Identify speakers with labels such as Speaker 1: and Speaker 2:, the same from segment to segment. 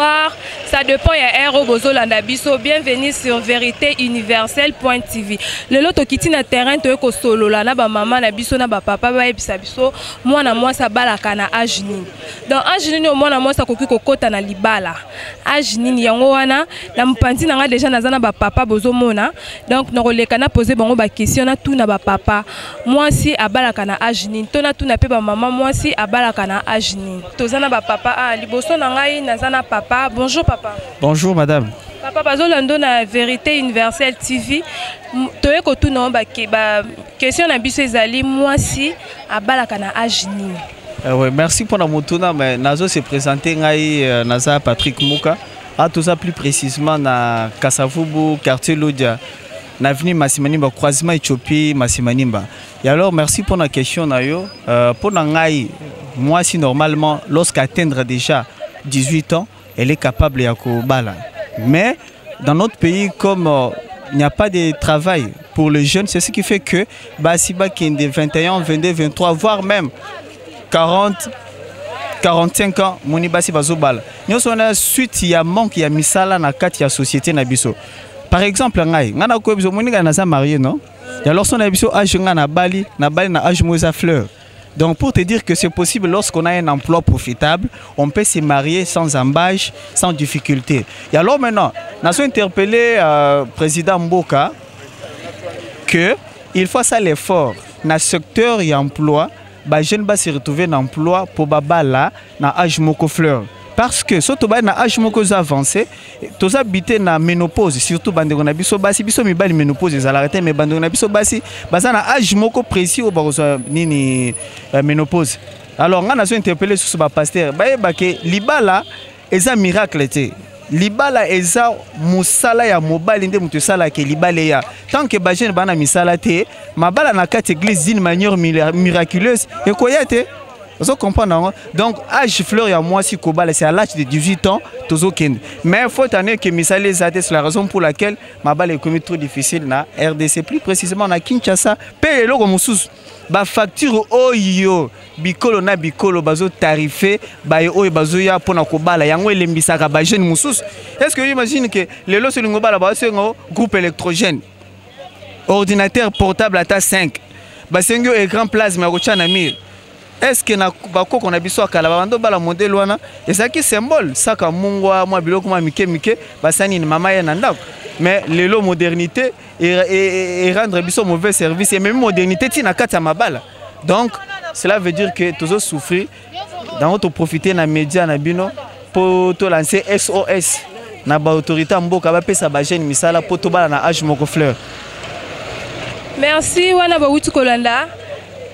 Speaker 1: bonsoir. Ça dépend ya heure oyo bozolanda biso. Bienvenue sur Vérité Universelle.tv. Lelo tokiti na terrain toye kosolola na ba mama na biso na ba papa bayebisa biso mwana mwasi abalaka na âge nini. Donc âge nini oyo mwana mwasi akoki kokota na libala? Âge nini yango wana na mopanzi na nga déjà naza na ba papa bozomona. Donc nakoleka na poser bango ba question na tuna ba papa mwasi abalaka na âge nini to natuna mpe ba mama mwasi abalaka na âge nini. Toza na ba papa ah, liboso na ngai naza na papa. Bonjour papa.
Speaker 2: Bonjour madame.
Speaker 1: Papa bazolanda na Vérité Universelle TV toye kotuna ba, ba question na biso ezali mwasi abalaka na âge nini.
Speaker 2: Ouais, merci pour la motuna mais nazo se présenter ngai naza Patrick Muka. Ah, tout ça plus précisément na Kasavubu, quartier Lodia, na avenue Masimanimba, croisement Éthiopie Masimanimba. Et alors merci pour la question na yo. Pour na ngai moi si normalement lorsqu'atteindre déjà 18 ans, elle est capable ya kobala. Mais dans notre pays comme il n'y a pas de travail pour les jeunes, c'est ce qui fait que basi bakende 21, 22, 23 voire même 40 45 ans moni basi bazobala nyonso wana suite ya manque ya misala na kati ya société na biso. Par exemple ngai ngai nakoyebi biso moni ngai naza marié non, et alors so na biso âge ngai nabali nabali na âge mo eza fleur. Donc pour te dire que c'est possible lorsqu'on a un emploi profitable, on peut se marier sans embâche, sans difficulté. Et alors maintenant, nous avons interpellé président Mboka que il faut ça l'effort dans le secteur et emploi, ba jeune ba se retrouver dans emploi pour babala na âge moko fleur. Parce que surtout ba na âge moko avancé, toza habité na ménopause, surtout bandeko na biso basi, biso mibali ménopause ezalaka te, mais bandeko na biso basi baza na âge moko précis oyo bakozwa nini ménopause. Alors nga nazo interpeller susu ba pasteur, bayeba ke libala eza miracle te. Libala eza mosala ya mobali nde moto esalaka libala eya. Tant que ba jeune bana misala te, mabala na kati église d'une manière miraculeuse ekoya te. Ozo comprendre yango? Donc âge fleur ya mwasi kobala c'est à l'âge de 18 ans tozokende. Mais faut année que misala eza te, c'est la raison pour laquelle mabala ekomi trop difficile na RDC, plus précisément na Kinshasa. Pe eloko mosusu ba facture oyo bikolo na bikolo bazo tarifer baye oyo bazoya mpona kobala yango elembisaka ba jeune mosusu. Est-ce que imagine que lelo solingo bala basengo groupe électrogène, ordinateur portable ata 5, basengi yo écran plasma ya kotia na mur? Est-ce que na bakoko na biso akala babando bala modèle wana ezalaki symbole saka mungwa mwa biloko mwa mike mike basani ni mama ye na ndako? Mais lelo modernité et rendre biso mauvais service et même modernité ti na kati ya mabala. Donc cela veut dire que tozo souffrir. Donc to profiter na média na bino po to lancer SOS na ba autorité mboka ba pesa ba jeune misala po to bala na âge moko fleur.
Speaker 1: Merci wana ba wuti kolanda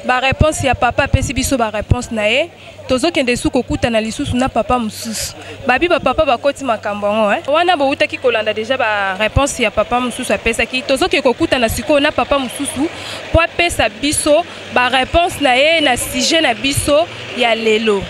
Speaker 1: ba réponse ya papa pesi biso ba réponse na ye. Tozokende su kokutana lisusu na papa mosusu. Babi ba papa bakoti makambo yango, hein. Wana bowutaki kolanda déjà ba réponse ya papa mosusu apesaki. Tozokende kokutana sikoyo na papa mosusu po apesa biso ba réponse na ye na sujet na biso ya lelo.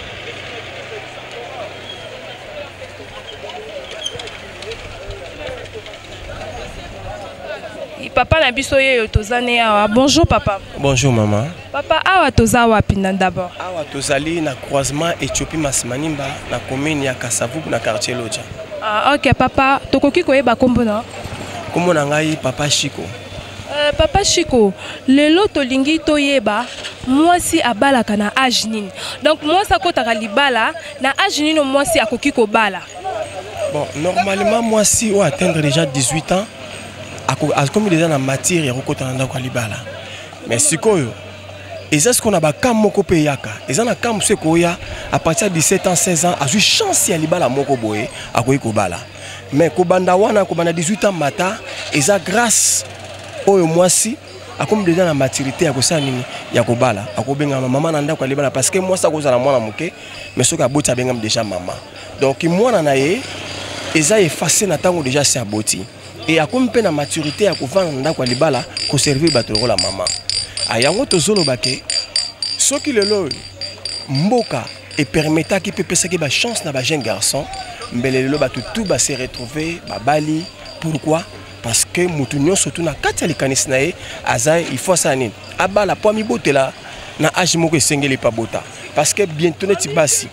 Speaker 1: Papa na biso yeyo tozane awa. Bonjour papa.
Speaker 3: Bonjour maman.
Speaker 1: Papa, awa toza wapi na d'abord?
Speaker 3: Awa tozali na croisement Éthiopie Masimanimba na commune ya Kasavubu na quartier Lodja.
Speaker 1: Ah, ok papa, tokoki koyeba kombo na?
Speaker 3: Kombo na ngai papa Chico.
Speaker 1: Papa Chico, lelo tolingi toyeba mwasi abalaka na âge nini? Donc mwasi akotaka libala na âge nini mwasi akoki kobala?
Speaker 3: Bon, normalement mwasi oyo atteindre déjà 18 ans akomi déjà na matière ya kokota na ndako ya libala. Mais sikoyo eza sikoyo na ba cas moko mpe eyaka, eza na cas mosusu ekoya à partir ya 17 ans 16 ans azwi chance ya libala moko boye akoki kobala. Mais kobanda wana kobanda 18 ans mata eza grâce oyo mwasi akomi déjà na maturité ya kosala nini ya kobala, akobengama mama na ndako ya libala parce que mwasi akozala mwana moke mais soki aboti abengami déjà mama. Donc mwana na ye eza effacé na ntango déjà si aboti et akomi mpe na maturité ya kovanda na ndako ya libala koservir bato lokola mama. Yango tozoloba ke soki lelo oyo mboka epermetaki mpe epesaki ba chance na ba jeune garçon, mbele lelo bato tout ba se retrouver babali. Pourquoi? Parce que mutu nyonso tu na kati ya likanisi na ye aza il faut asala nini abala po amibotela na âge moko esengeli pa bota, parce que bientôt neti basi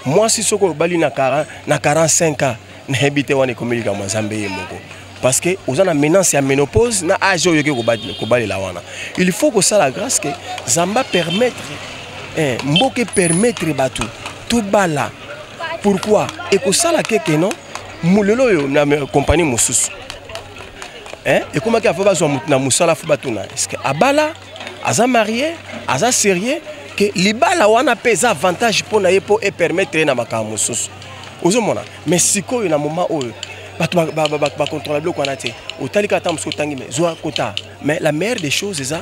Speaker 3: Mwasi soki obali na 40, na 45 ans, nayebi te, wana ekomi likambo ya Nzambe ye moko, parce que oza na menace ya ménopause na âge oyo oyoki kobalela wana. Il faut kosala grâce ke Nzambe permettre, mboka permettre bato tobala. Pourquoi ekosala keke non? Lelo oyo na compagnie mosusu, ekomaki afo bazwa motu na mosala, fo batuna est-ce abala, aza marié, aza sérieux, ke libala wana mpe eza avantage mpo na ye, mpo epermettre ye na makambo mosusu, ozomona. Mais sikoyo na moment oyo bato bacontrôla biloko wana te. Otali kaka ata mosusu otangi, mais zwa kota. Mais la meilleure des choses eza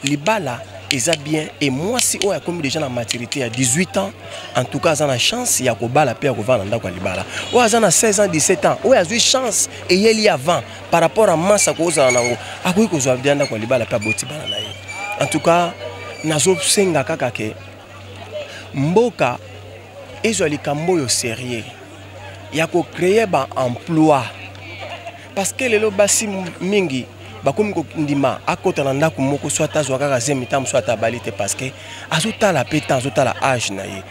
Speaker 3: libala, eza bien. E mwasi oyo akomi déjà na maturité ya 18 ans, en tout cas aza na chance ya kobala mpe ya kovanda na ndako ya libala. Oyo aza na 16 ans, 17 ans, oyo azwi chance eyeli avant par rapport à masa kozala nango, akoki kozwa dia ndako ya libala mpe aboti bana na ye. En tout cas nazosenga kaka ke mboka ezwa likambo oyo sérieux ya kocréer baemploi, parce que lelo basi mingi bakomi kondima akɔta na ndako moko, so ata azwa kaka zemi ta mosu, ata abali te, parce que azotala mpe temps, azotala âge na ye,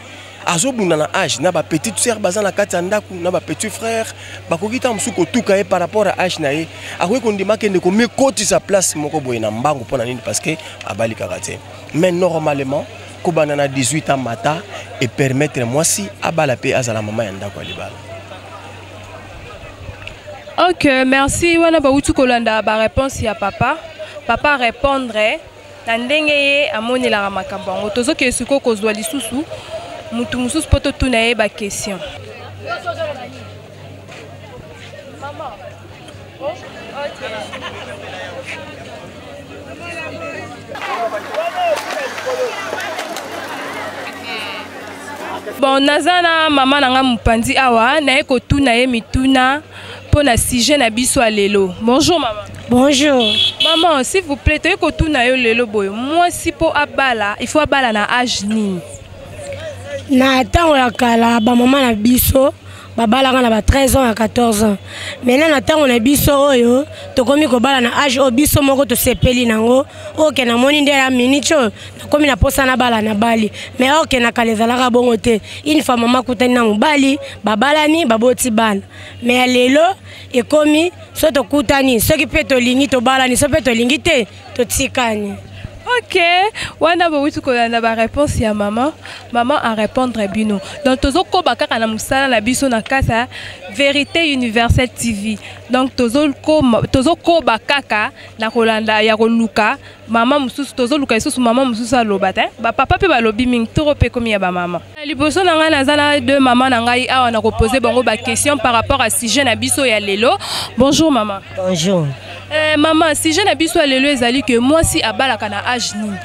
Speaker 3: azobunda na âge na bapetite sœur baza na kati ya ndako, na bapetit frère bakoki ntango mosusu kotuka ye par rapport à âge na ye. Akoki kondima akende komikotisa place moko boye na mbangu. Mpo na nini? Parce que abali kaka te. Mais normalement kobanda na 18 ans mata epermettre mwasi abala mpe azala mama ya ndako ya libala.
Speaker 1: Ok, merci. Wana bauti kolanda baréponse ya papa. Papa répondre na ndenge ye amonelaka makambo yango. Tozokende sikoyo kozwa lisusu mutu mosusu mpo totuna ye baquestion. Mama. Oh, ok. Bon, naza na mama na nga mopanzi awa, naye kotuna ye mituna mpo na sujet na biso ya lelo. Bonjour mama.
Speaker 4: Bonjour.
Speaker 1: Maman, s'il vous plaît, toye kotuna yo lelo boye: mwasi mpo abala, il faut abala na âge nini?
Speaker 4: Na ntango ya kala, bamama na biso babalaka na ba 13 ans ya 14 ans. Maintenant, na ntango na biso oyo, tokomi kobala na âge oyo biso moko tosepeli nango. Oke namoni nde ya minute oyo nakomi na posa nabala, na bali. Mais oke na kala ezalaka bongo te. Une fois mama akutani na mobali, babalani, baboti bana. Mais ya lelo ekomi so tokutani, soki mpe tolingi tobalani, so mpe tolingi te totikani.
Speaker 1: Ok, wana bowuti kolanda baréponse ya mama. Mama arépondre bino. Donc tozokoba kaka na mosala na biso na kati ya Vérité Universelle TV. Donc tozokoba kaka na kolanda ya koluka mama mosusu. Tozoluka lisusu mama mosusu aloba te. Bapapa mpe balobi mingi, toro mpe ekomi ya bamama. Liboso na ngai naza na deux mama na ngai awa, na kopose bango baquestion par rapport à sujet na biso ya lelo. Bonjour mama.
Speaker 5: Bonjour.
Speaker 1: Mama, sujet na biso ya lelo ezali ke mwasi abalaka na âge nini?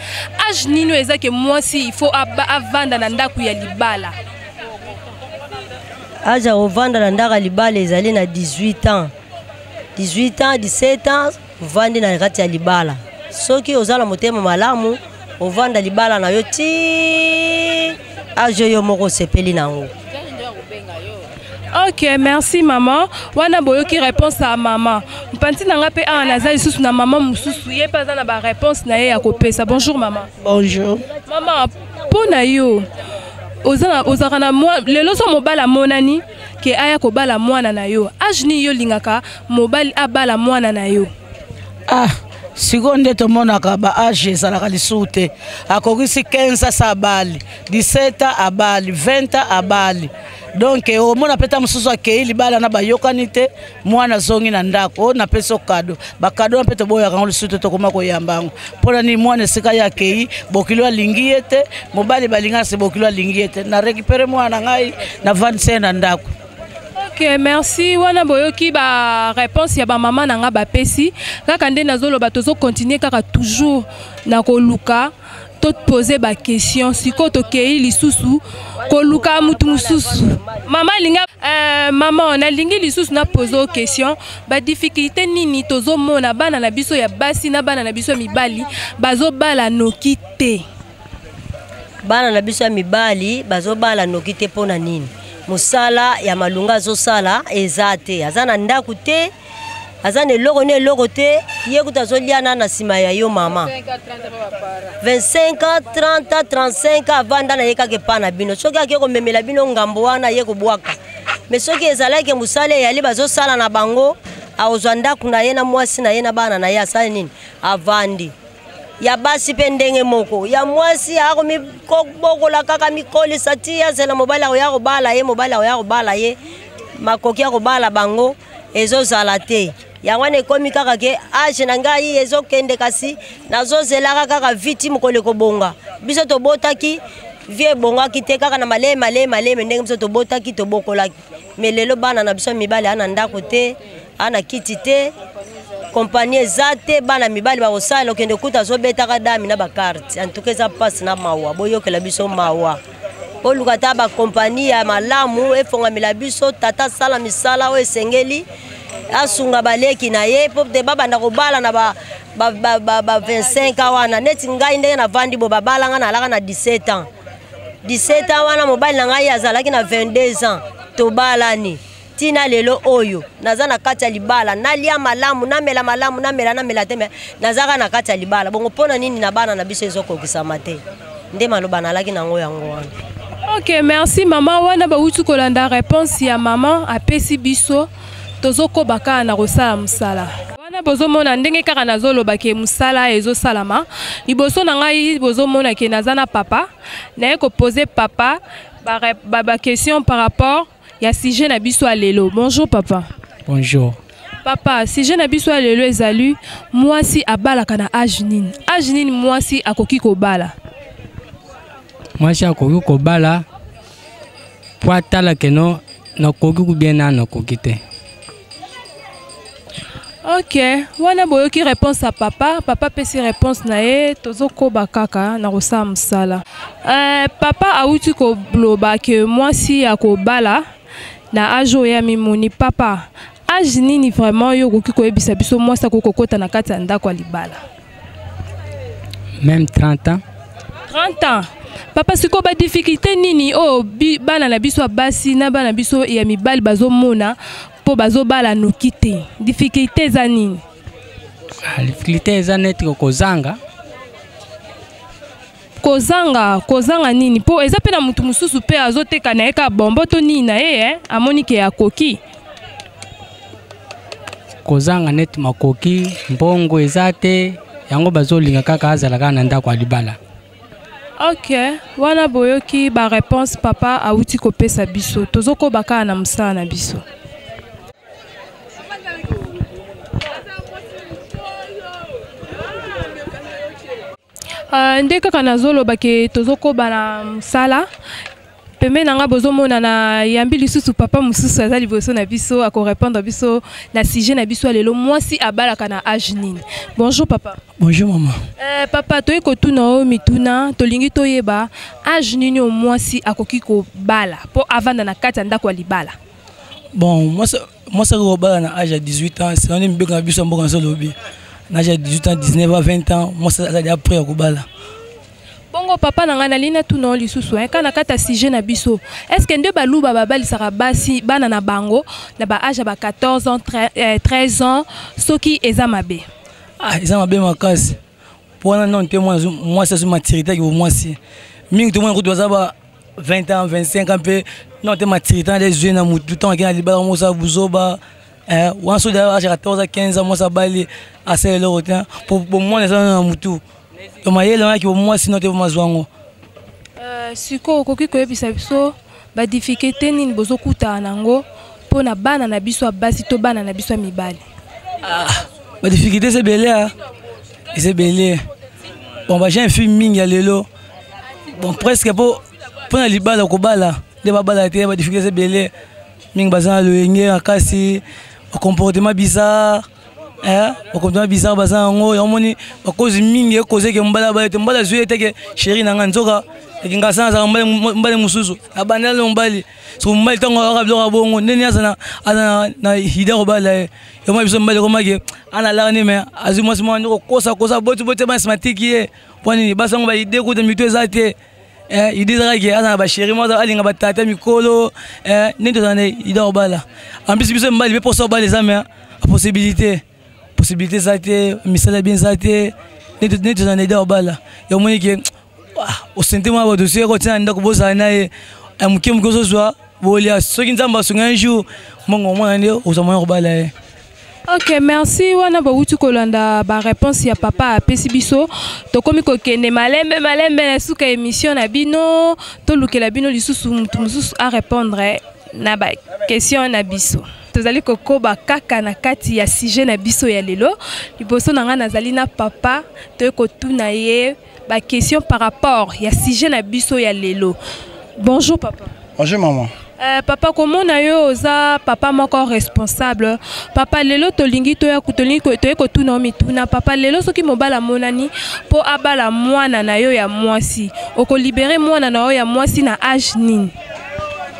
Speaker 1: Âge nini oyo eza ke mwasi il faut avanda na ndako ya libala?
Speaker 5: Âge ya kovanda na ndako ya libala ezali na 18 ans, 18 ans, 17 ans, ovandi na kati ya libala. Soki oza na motema malamu, ovanda libala na yo ti âge oyo moko osepeli nango.
Speaker 1: Ok, merci mama. Wana boyoki réponse ya mama. Mpanti na nga mpe awa naza lisusu na mama mosusu, ye mpe aza na baréponse na ye ya kopesa. Bonjour mama.
Speaker 6: Bonjour.
Speaker 1: Mama, mpo na yo, ozalaka na mwa lelo, so mobali amonani ke aya kobala mwana na yo, âge nini yo olingaka mobali abala mwana na yo?
Speaker 6: Ah, sikoyo nde tomonaka baâge ezalaka lisusu te. Akokisi 15 asa abali, 17 abali, 20 abali. Donc omona mpe ta mosusu akei libala na bayokani te, mwana azongi na ndako, oyo napesi okado. Bakado wana mpe toboyaka yango lisusu te, tokoma koyamba yango. Mpona nini? Mwana esika ye akei, bokilo alingi ye te, mobali balingana se bokilo alingi ye te. Na récupérer mwana na ngai, navandisa ye na ndako.
Speaker 1: Ok, merci. Wana boyoki baréponse ya bamama na nga bapesi. Kaka nde nazoloba, tozocontinue kaka toujours na koluka topose baquestion. Sikoyo tokei lisusu koluka mutu mosusu. Mama alinga, mama, nalingi lisusu napose o question: badifficulté nini tozomona bana na biso ya basi na bana na biso ya mibali bazobala noki te?
Speaker 5: Bana na biso ya mibali bazobala noki te mpo na nini? Mosala ya malunga azosala eza te, aza na ndako te, aza na eloko na eloko te. Ye kutu azolia na na nsima ya yo mama. 25 ans, 30 ans, 35 ans avanda na ye kaka epa na bino. Soki ake komemela bino ngambo wana ye kobwaka. Mais soki ezalaki mosala eyali bazosala na bango, akozwa ndako na ye na mwasi na ye na bana na ye, asali nini? Avandi. Ya basi mpe ndenge moko, ya mwasi akomibokola kaka mikolisa ti azela mobali akoya kobala ye, mobali akoya kobala ye, makoki ya kobala bango ezozala te. Yango wana ekomi kaka ke age na ngai ezokende, kasi nazozelaka kaka viti mokolo ekobonga. Biso tobotaki vie ebongaki te, kaka na maleme maleme maleme ndenge biso tobotaki tobokolaki. Me lelo bana na biso mibali ana ndako te, ana kiti te, kompani eza te, bana mibali bakosala okende kuta azobetaka dami na bakarte. En tout cas eza mpasi na mawa, boyokela biso mawa. Boluka ata bakompani ya malamu efongamela biso, tata asala misala oyo esengeli, asunga baleki na ye po te babanda kobala na ba 25 ans wana. Neti ngai ndenge navandi bo babala nga nalaka na 17 ans. 17 ans wana mobali na ngai azalaki na 22 ans, tobalani tina lelo oyo naza na kati ya libala, nalia malamu, namela malamu, namela namela te, me nazaka na kati ya libala. Bongo mpona nini na bana na biso ezokokisama te? Nde maloba nalaki nango yango wana.
Speaker 1: Ok, merci mama. Wana bauti kolanda réponse ya mama apesi biso, tozokoba kaka na kosala mosala wana. Bozomona ndenge kaka nazoloba ke mosala ezosalama liboso na ngai. Bozomona ke naza na papa, naye kopose papa ba question par rapport ya sujet na biso ya lelo. Bonjour papa.
Speaker 7: Bonjour.
Speaker 1: Papa, sujet na biso ya lelo ezali mwasi abalaka na age nini? Age nini mwasi akoki kobala?
Speaker 7: Mwasi akoki kobala po atala keno nakoki kubie na nakoki te.
Speaker 1: Ok, wana boyoki réponse ya papa. Papa apesi réponse na ye, tozokoba kaka na kosala mosala. Papa awuti koloba ke mwasi akobala na age oyo ya mimoni. Papa, age nini vraiment yo okoki koyebisa biso mwasi akoki kokota na kati ya ndako ya libala?
Speaker 7: Même 30 ans.
Speaker 1: 30 ans. Papa, sikoyo badifficulté nini oyo bana na biso ya basi na bana biso ya mibali bazomona mpo bazobala noki te? Difficulté eza nini?
Speaker 7: Ah, difficulté eza neti kozanga.
Speaker 1: Kozanga nini? Mpo eza mpe na motu mosusu mpe azoteka na ye ka bombo to nini na ye, eh? Amoni ke akoki.
Speaker 7: Kozanga neti makoki, mbongo eza te, yango bazolinga kaka azala kaka na ndako ya libala.
Speaker 1: Ok, wana boyoki baréponse papa awuti kopesa biso, tozokoba kaka na mosala na biso. Nde kaka nazoloba ke tozokoba na mosala. Pembeni na nga bozomona na yambi lisusu papa mosusu aza liboso na biso, akorépondre biso na sujet na biso ya lelo: mwasi abalaka na age nini? Bonjour papa.
Speaker 8: Bonjour maman.
Speaker 1: Papa, toyei kotuna oyo mituna, tolingi toyeba age nini oyo mwasi akoki kobala mpo avanda na kati ya ndako ya libala.
Speaker 8: Bon, mwasi akoki kobala na age ya 18 ans, selon nde mibeko na biso ya mboka na biso olobi. Na age ya 18 ans, 19 ans, 20 ans, mwasi aza déjà prêt ya kobala.
Speaker 1: Bongo papa na ngai, nalingi natuna yo lisusu, kaka na kati ya sujet na biso: est ce que nde baluba babalisaka basi, bana na bango na baage ya ba 14 ans, 13 ans, soki eza mabe?
Speaker 8: Ah, eza mabe makasi. Mpo wana nano te mwasi azwi maturité yaki bomwasi. Mingi tomona kutu baza ba 20 ans, 25 ans mpe nano te maturité na ezwi na motu. Ntango akei na libala, mosala buzoba wana. Soki age 14 15 ans mwasi abali, asala eloko te, po bomwana eza nano na motu. To mayele wana yaki bomwasi no te bomazwa yango.
Speaker 1: Sikoyo okoki koyebisa biso badifficulté nini bozokutana nango mpona bana na biso ya basi to bana na biso ya mibali?
Speaker 8: Badifficulté eza ebele, a eza ebele. Bon, bajeune fille mingi ya lelo, bon, presque mpo mpona libala kobala nde babala te. Badifficulté eza ebele mingi, baza na loyenge makasi, bacomportement bizarre, bacomportement bizarre baza yango. Yango moni bakozi mingi ekozeke mobali abala te. Mobali azwi ye teke chéri na ngai, nzoka ekinga sana azalaka mobali mosusu abandela na mobali. So mobali ntango ayaka biloko ya bongo, ndeni aza na idée kobala ye. Yango biso mobali ekomaki analaka nini, me azwi mwasi mwana nde kokosa kosa, boti boti bana nsima tiki ye. Mpo nini? Basi yango baide kuta mitu eza te. Idée ezalaki aza na bachéri moko alinga batata mikolo. Ndenge tozala na idée kobala, en plus biso mobali mpe mposa kobala eza, me possibilité. Possibilité eza te, misala bien eza te, neti oza na idée obala, ya omoni ke osente mwa badossier kotia na ndako, bozala na ye moke moke, ozozwa bolia. Soki Nzambe asunga, un jour mbongo omona nde ozwa moyen kobala ye.
Speaker 1: Ok, merci. Wana bawuti kolanda baréponse ya papa apesi biso. Tokomi kokende malembe malembe na suka émission na bino. Tolukela bino lisusu mutu mosusu arépondre na baquestion na biso. Tozali kokoba kaka na kati ya sujet na biso ya lelo. Liboso na ngai nazali na papa, toye kotuna ye baquestion par rapport ya sujet na biso ya lelo. Bonjour papa.
Speaker 9: Bonjour maman.
Speaker 1: Papa, komona yo oza papa moko responsable. Papa, lelo tolingi toya tolingi toye kotuna yo mituna. Papa, lelo soki mobali amonani mpo abala mwana na yo ya mwasi, okolibérer mwana na yo ya mwasi na age nini?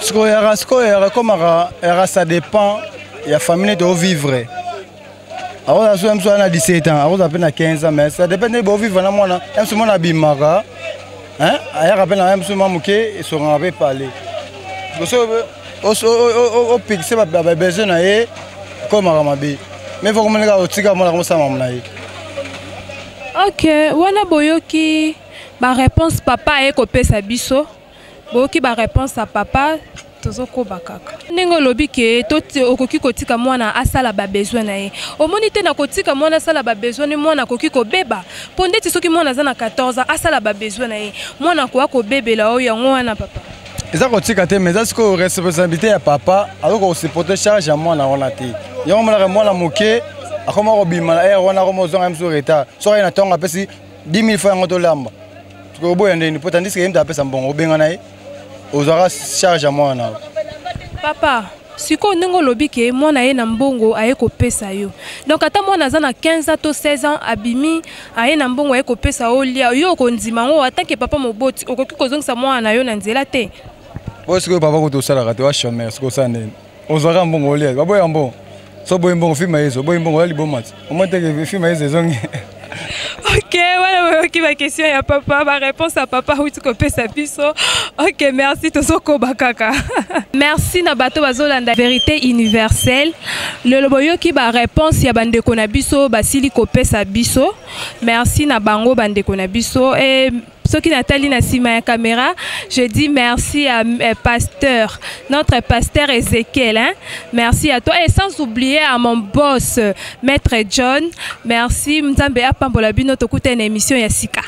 Speaker 9: Sikoyo yaka, sikoyo yaka ekomaka yaka, ça dépend ya famille neti ovivre. Akozala so mosu aza na 17 ans, akozala mpe na 15 ans, mais ça dépend ndenge bovivre na mwana. Ya mosu mwana abimaka, ayaka mpe na ya mosu mwa moke, esongaka mpe pale so opekise babesoin na ye, ekomaka mabe. Mais faut komona kaka otika mwana komosala mamu na ye.
Speaker 1: Ok, wana boyoki baréponse papa aye kopesa biso, boyoki baréponse ya papa. Tozokoba kaka ndenge olobi ke okoki kotika mwana asala babesoin na ye. Omoni te na kotika mwana asala babesoin ne, mwana akoki kobeba? Mpo ndeti soki mwana aza na 14 ans, asala babesoin na ye, mwana akoya kobebela oyo yango wana, papa.
Speaker 9: Eza kotika te, mais eza sikoyo responsabilité ya papa, azoki kosupporter charge ya mwana wana te. Yango omonaka mwana moke akoma kobima na heure wana, akoma ozonga ye mosu retard. Soki aye na ntongo, apesi 10 000 fois, yango tolamba oboya ndeni po tandis ke ye moto apesa mbongo, obenga na ye, ozwaka charge ya mwana.
Speaker 1: Papa, sikoyo ndenge olobi ke mwana ye na mbongo aye kopesa yo, donc ata mwana aza na 15 ans to 16 ans, abimi aye na mbongo, aye kopesa olia yo, okondima yango? Atanke papa moboti, okoki kozongisa mwana na yo na nzela te?
Speaker 9: Po sikoyo papa kutu osalaka te, wa chômeur, sikoyo osala ndeni? Ozwaka mbongo olia, baboya mbongo. So boyi mbongo, filme yezo boyi mbongo, oya liboma ti omoi teke filme yezo ezongi.
Speaker 1: Ok, wana boyoki baquestion ya papa, baréponse ya papa auti kopesa biso. Ok, merci. Tozokoba kaka. Merci na bato bazolanda Vérité Universelle. Lelo boyoki baréponse ya bandeko na biso basili kopesa biso. Merci na bango, bandeko na biso. E soki natali na nsima ya caméra, je dis merci à pasteur, notre pasteur Ezekiel, hein? Merci à toi et sans oublier à mon boss, maître John. Merci, Nzambe apambola bino. Tokuta na émission ya sika.